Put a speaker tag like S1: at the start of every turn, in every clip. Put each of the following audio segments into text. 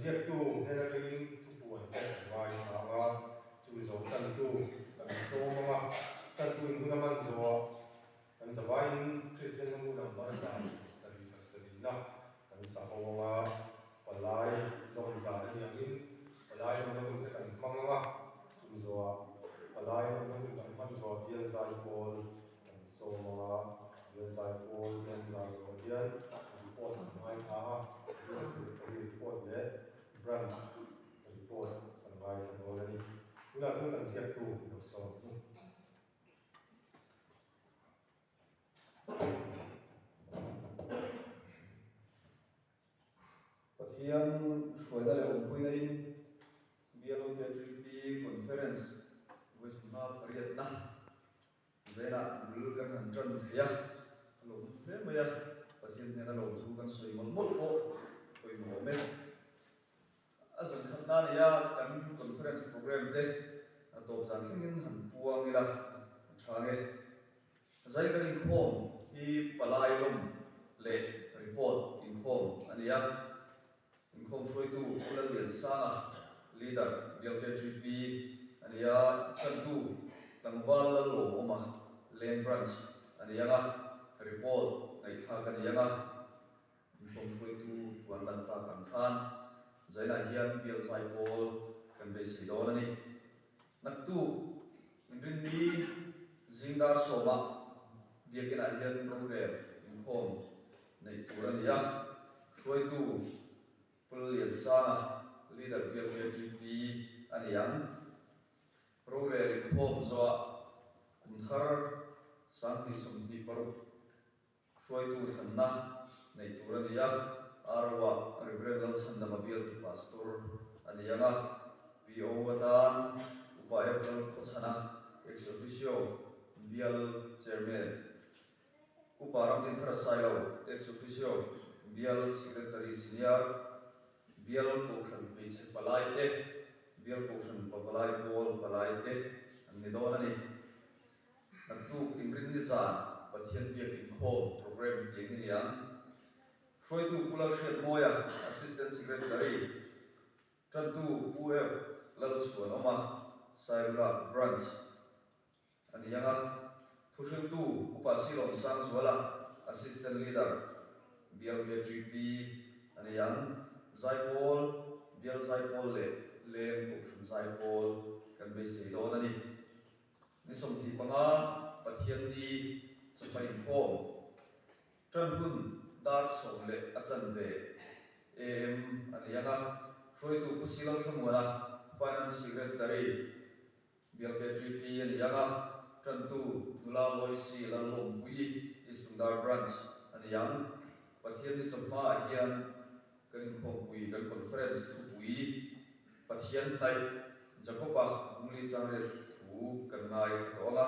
S1: ziaktu hnen atangin thupuan te kan ngaithla ang a, chumi zo tantu kan sawm ang a, tantu in hun a hman zawhah kan zavaiin Kristian hnambu number 77 na kan sa ho ang a, palai lawm zan a nih angin palai lawmna hun te kan hmang ang a, chumi zawhah palai lawmna hun kan hman zawhah bial zai pawl Kan sawm ang a, bial zai pawl te an zai zawh hian report an ngaithla a, bial secretary report leh branch report kan ngaithla dawn a ni. Tunah chuan kan ziaktu lo sawm hi.
S2: Pathian hruaina leh awmpuina in BLKGP Conference vawi sawmhna pariatna Zainah bul kan han tan thei a, a lawm hle mai a, Pathian hnena lawmthu kan sawi mawlh mawlh pawh pawimawh awm e. A zan khat na nia kan conference program te a tawp zan thlengin han puang ila a tha nge. Zai kan inkhawm hi palai lawm leh report inkhawm a ni a. Inkhawm hruaitu Pu Lalliansanga, Leader, BLKGP, a ni a, tantu Tlangval Lallawmawma, Leng Branch, a ni ang a, report ngaihthlak a ni ang a. Inkhawm hruaitu puan lan tak ang khan Zainah hian bial zai pawl kan beisei dawn a ni. Naktuk inrinni zingdar sawmah biakinah hian rorel inkhawm neih tur a ni a, hruaitu Pu Lalliansanga, Leader BLKGP a ni ang. Rorel inkhawm zawhah kum thar 2026 Hruaitu thlanna neih tur a ni a, Arrow-ah Reverend Lalchhandama bialtu pastor a ni ang a, PO atan Upa F. Lalkhawchhana, Ex Officio Bial Chairman, Upa Ramtinthara Sailo, Ex Officio Bial Secretary Senior, Bial Kohhran Hmeichhe Palai te, Bial Kohhran Pavalai Pawl Palai te an ni dawn a ni. Naktuk inrinni zan Pathian biak inkhawm program tiang hi ni ang. Hruaitu Pu Lalhriatmawia, Assistant Secretary, Tantu Pu F. Lalchhuanawma, Sairula Branch a ni ang a. Thuhriltu Upa Silawm Sangzuala, Assistant Leader, BLKGP a ni ang. Zaipawl, Bial Zaipawl leh Leng Kohhran Zaipawl kan beisei dawn a ni. Ni 25 Pathianni chawhma inkhawm tan hun dar 10:15 am a ni ang a, hruaitu Pu Silal Thlamuana, Finance Secretary, BLKGP a ni ang a, tantu Nula Loisi Lallawmpuii, East Lungdar Branch a ni ang. Pathianni chawhmaah hian kan inkhawmpui kan conference thupui Pathian hnaih Jakoba Bungli Changriat thu kan ngaithla tawh ang a,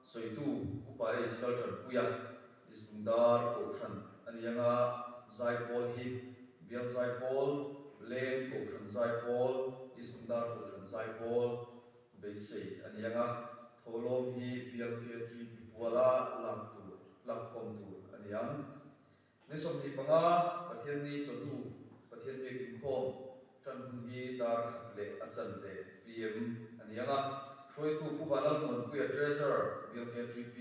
S2: sawitu Upa H. Laltanpuia East Lungdar Kohhran a ni ang a, Zaipawl hi Bial Zaipawl, Leng Kohhran Zaipawl, East Lungdar Kohhran Zaipawl beisei a ni ang a, Tholawm hi Bial KTP puala lak tur, lakkhawm tur a ni ang. Ni 25 Pathianni chawhnu Pathian biak inkhawm tan hun hi dar 1:15 pm a ni ang a, hruaitu Pu Vanlalmuanpuia Treasurer BLKGP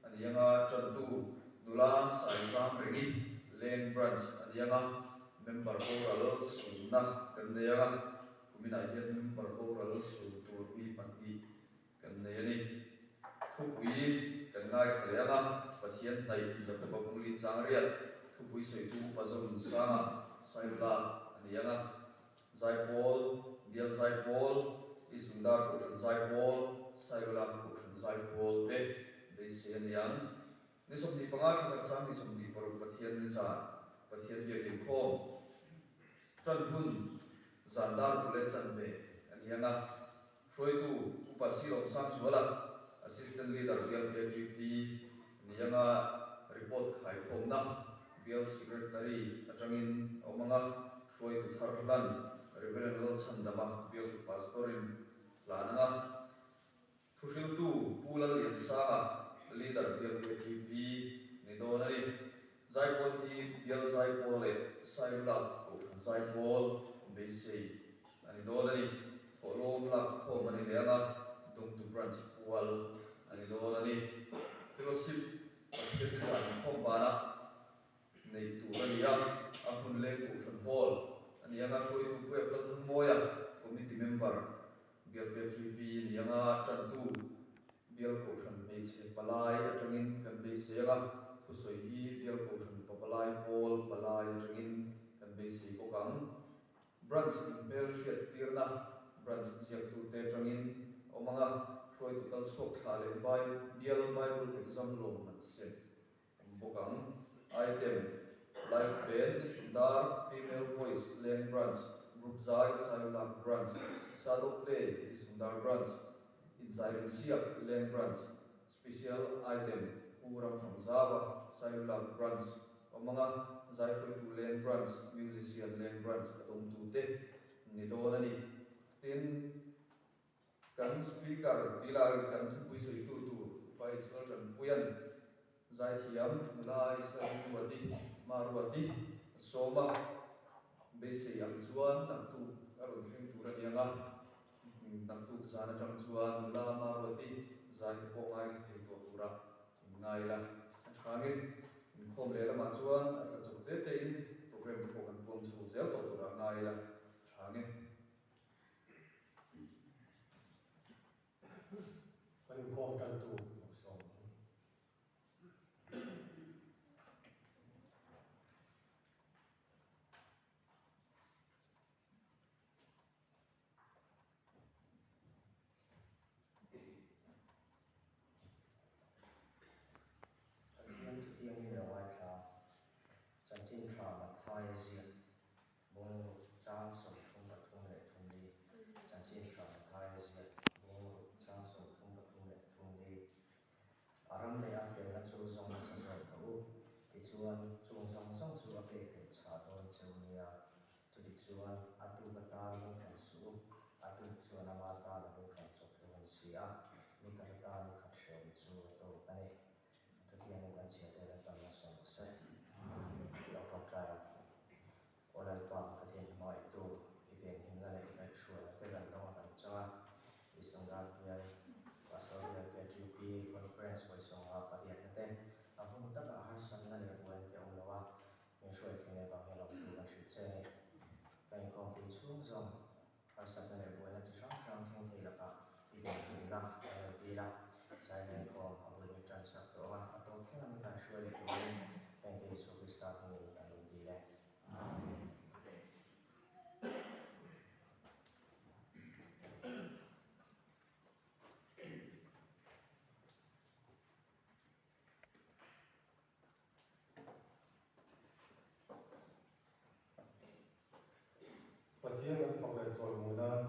S2: a ni ang a, tantu Nula Saizam Rengi Leng Branch a ni ang a, member boral sunna kan nei ang a, kuminah hian member boral sun tur mi pahnih Kan nei a ni. Thupui kan ngaithla leh ang a, Pathian hnaih Jakoba Bungli Changriat thupui sawitu Upa Zonunsanga Sailula a ni ang a, Zaipawl, Bial Zaipawl, East Lungdar Kohhran Zaipawl, Sailula Kohhran Zaipawl te beisei a ni ang. Ni 25 thla khat 2026 Pathian ni zan Pathian biak inkhawm tan hun zan dar 6:15 a ni ang a, Hruaitu Upa Silawm Sangzuala, Assistant Leader Bial KGP ni anga report khaikhawmna Bial Secretary atangin a awm anga hruaitu thar hlan Reverend Lalchhandama Bialtu Pastor-in hlan anga thuhriltu Pu Lalliansanga, Leader Bial KGP ni dawn a ni. Zaipawl hi Bial Zaipawl leh Sailula Kohhran Zaipawl. beisei a ni dawn a ni. Thawhlawm lak khawm a ni leh ang a, Dawngtu Branch pual a ni dawn a ni. Fellowship Pathian te zan inkhawm banah neih tur a ni a, a hmun leng Kohhran Hall a ni ang a, hruaitu Pu F. Lalthangmawia, Committee Member, Bial KGP a ni ang a, tantu Bial Kohhran hmeichhe palai atangin kan beisei ang a, thusawi hi Bial Kohhran mipa palai pawl palai atangin kan beisei bawk ang. Branch inhmel hriat tirna Branch ziaktute atangin a awm ang a, hruaitu kal chhuak thlah leh Bial Bible Exam lawmman sem awm bawk ang. Item, Live Band, Nisundar, Female Voice, Leng Branch, Group Zai, Sailulak Branch, Shadow Play, Nisundar Branch, Inzai Rinsiak, Leng Branch, Special Item, Pu Ramfangzava, Sailulak Branch, awm ang a, Zaihruaitu Leng Branch, Musician Leng Branch a dawngtute ni dawn a ni. Tin, Kan Speaker tih lah kan thupui sawitu tur Upa Israel Tanpuia'n zaithiam nula Israel Ruati, Ma Ruati, a sawm a, beisei ang chuan naktuk a rawn thleng tur a ni ang a, naktuk zan atang chuan nula Ma Ruati zai te pawh ngaithla thei tawh turah inngai la a tha nge. Inkhawm leh lamah chuan a tla chawp te tein program te pawh kan puang chho zel tawh turah ngai la a tha nge.
S1: Kan inkhawm tantu lo sawm ang.
S3: Pathian thuthiangin lo ngaithla, chanchin tha Matthaia ziak Bungruk chang 33 li, Chanchin Tha Matthaia ziak Bungruk chang 33 li. A ram leh a felna chu zawng nasa zawk rawh u, tichuan chung zawng zawng chu a pek belh chhah dawn cheu nia. Chutichuan a tuk atan lungkham suh u, a tuk chuan ama tan a lungkham chawp dawn si a, nikhat atan nikhat hreawm chu a tawk a ni. Thutiangin kan chhiarte Lalpan nasa rawh se. Lo tawngtai ang. Aw Lalpa, Pathian hmangaihtu, i venhimna leh i kaihhruaina te kan rawng a kan chang a. Isungdar bial, Pastor bial KTP Conference vawisawmnga pariatna te a hun takah harsatna leh buaina te awm lo a, min hruai thin avang hian lawmthu kan hrilh che a ni. Kan inkhawmpui chhung zawng Harsatna leh buaina chi hrang hrang thleng thei lakah i venhimna kan lo dil a, Saileng khawm a bul min tan sak tawh ang a, a tawp thleng a min kaihhruai leh turin hengte Isua Krista hmingin kan rawn dil e. Amen.
S1: Pathian kan fak leh chawimawi nan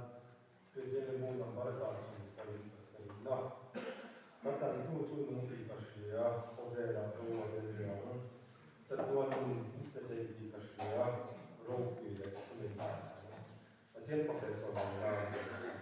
S1: Kristian bu number 77 na ka tlantu chu nung tih ka hria, khawvelah ro a rel leh ang. Chatuan nun pe thei tih ka hria, ropui leh thunei ta a chang. Pathian fak leh chawimawi nan ka sam.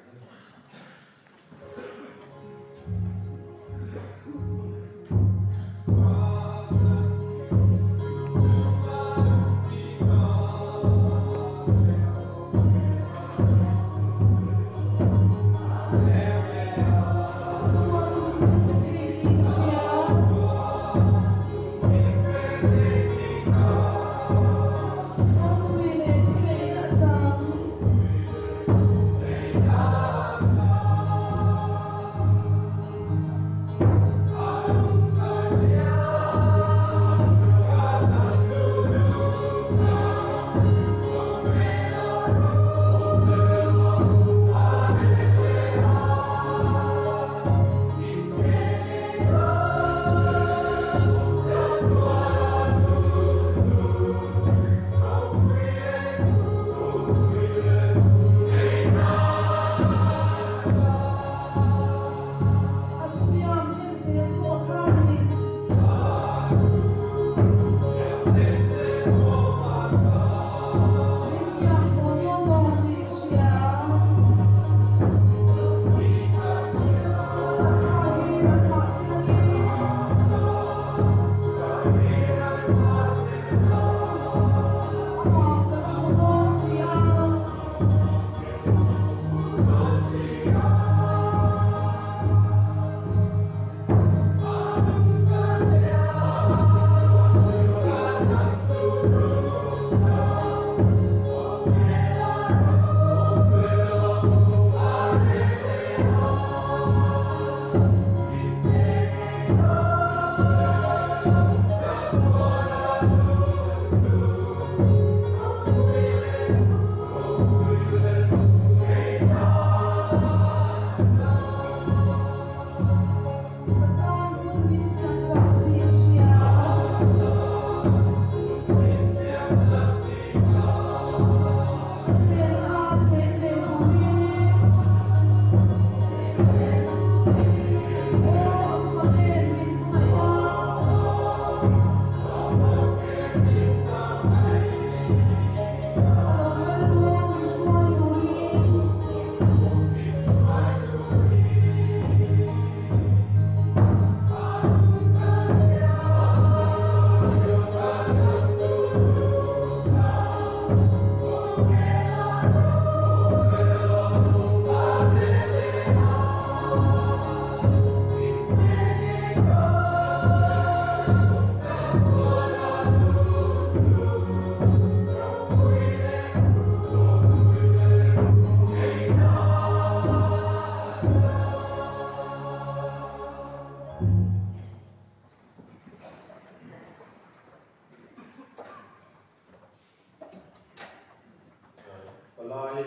S1: Palai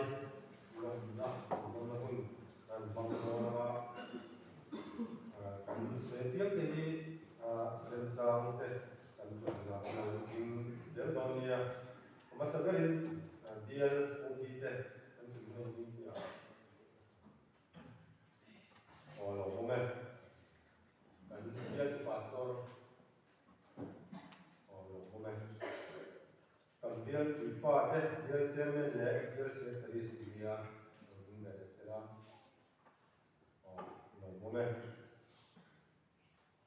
S1: lawmna inzawmna hun kan hmang dawn anga kan sawi apiang te hi remchang te kan ṭuan hunah kan lo ding zel dawn nia. Hmasa berin bial OP te kan ṭun hun a in ding piah a. Aw lo awm e. Kan bialtu pastor aw lo awm e. Kan bial puipa te, bial chairman leh bial secretary si nia lo ding ve leh sela aw lo awm e.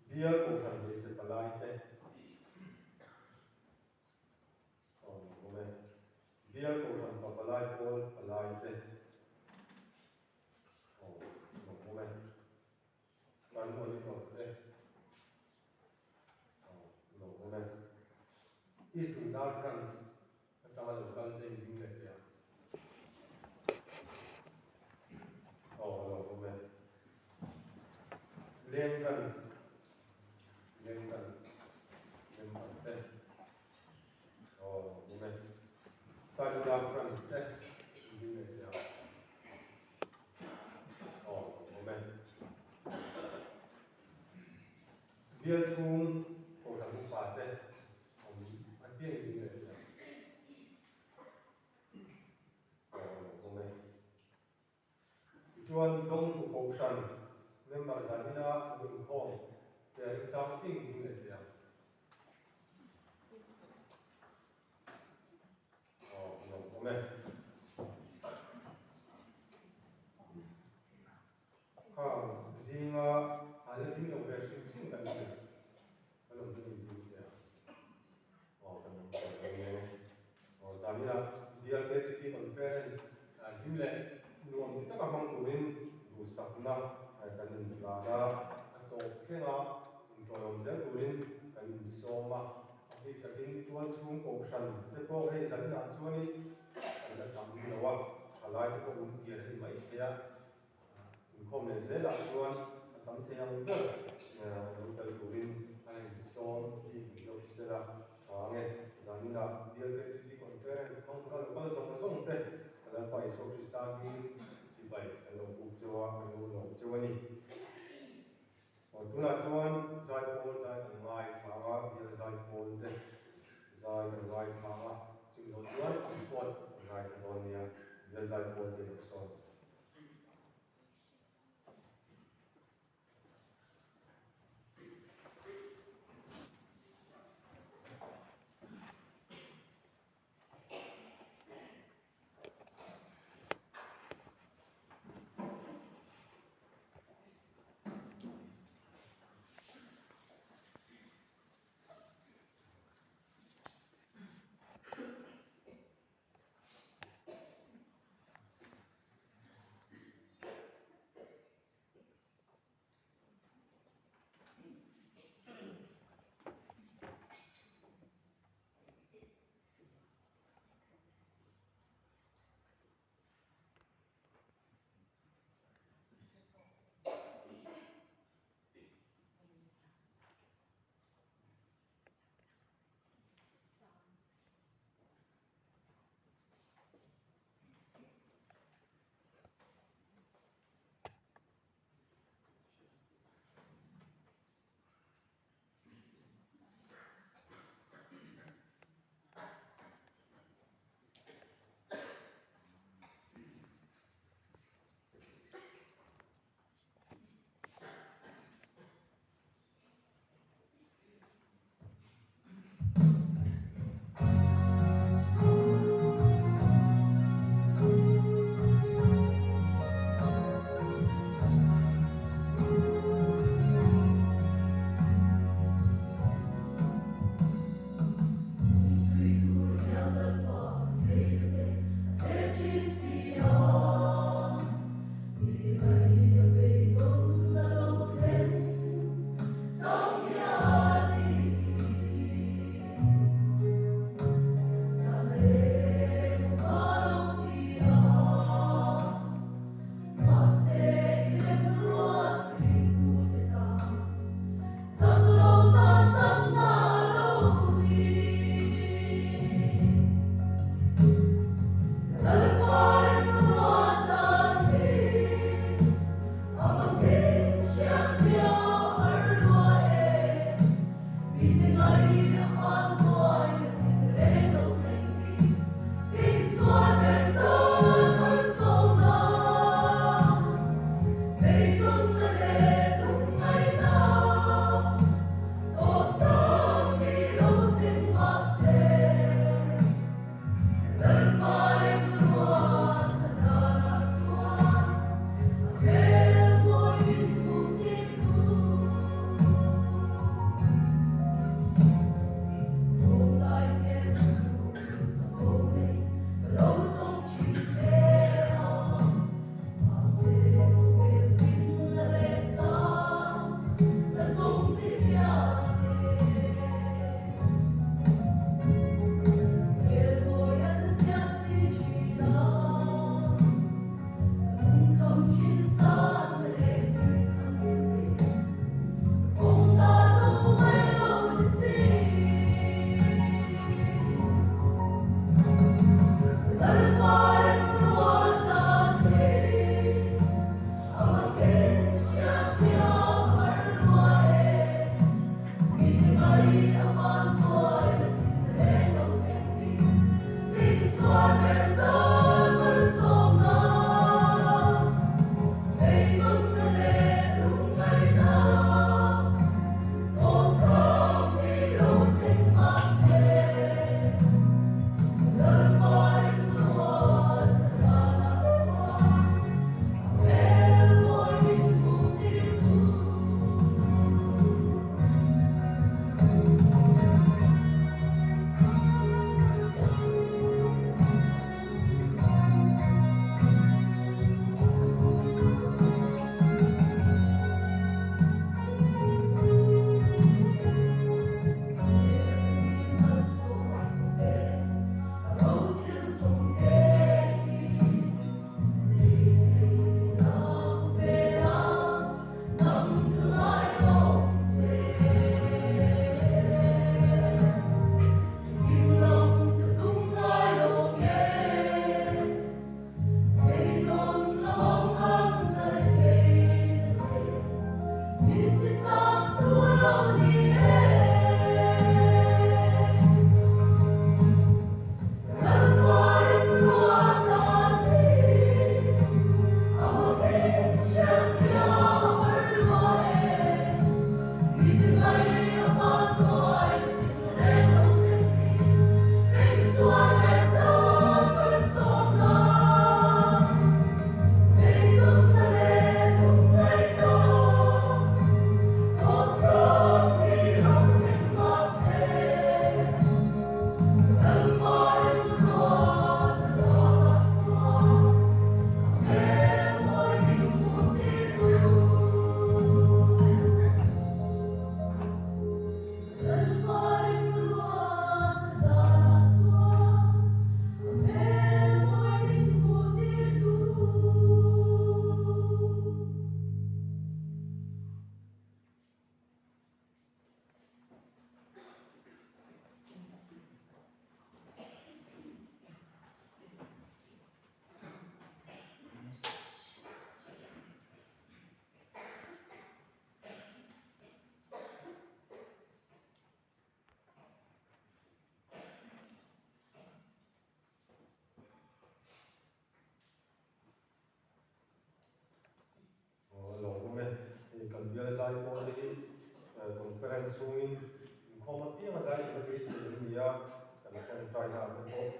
S1: Bial kohhran hmeichhe palai te aw lo awm e. Bial kohhran pa palai pawl palai te aw lo awm e. Kan monitor te aw lo awm e. East Lungdar Branch atanga lo kal te in ding leh teh ang. Aw lo awm e. Leng Branch Leng Branch member te aw lo awm e. Sailulak Branch te in ding leh teh ang. Aw, awm e. Bial chhung Kohhran upa te awm a piang ding leh piang. Aw, awm e. Tichuan Dawngtu Kohhran member zanina lo inkhawm te remchang piang ding leh piang. Aw, lawm awm e. Khang zinga a la ding lo ve hrim hrim kan ni. Ka lawm chu min ding hle a. Aw, kan awm tawh lo e. Aw, zanina BLKTP Conference hlim leh nuam ti taka hmang turin duhsakna kan inhlan a, a tawp thlenga inṭawlawm zel turin kan insawm a. A bik takin tualchhung kohhran te pawh hei zaninah chuanin kan la tam lo a, thalai te pawh min tian a ni mai thei a, inkhawm leh zelah chuan a tam thei ang ber lo tel turin a insawm bik ni deuh sela tha ang e. Zaninah BLKTP Conference hmang tura lo kal zawng zawng te Lalpa Isua Krista hmingin chibai kan lo buk cheu a, kan lo lawm cheu a ni. Aw tunah chuan zaipawl zai kan ngaithla a, bial zaipawl te zai kan ngaithla a, chumi zawh chuan report kan ngaithla dawn nia, bial zaipawl te lo sawn. zaipawl te hi conference chhungin inkhawm apianga zai tura beisei an ni a, kan tawngtaina ah te pawh.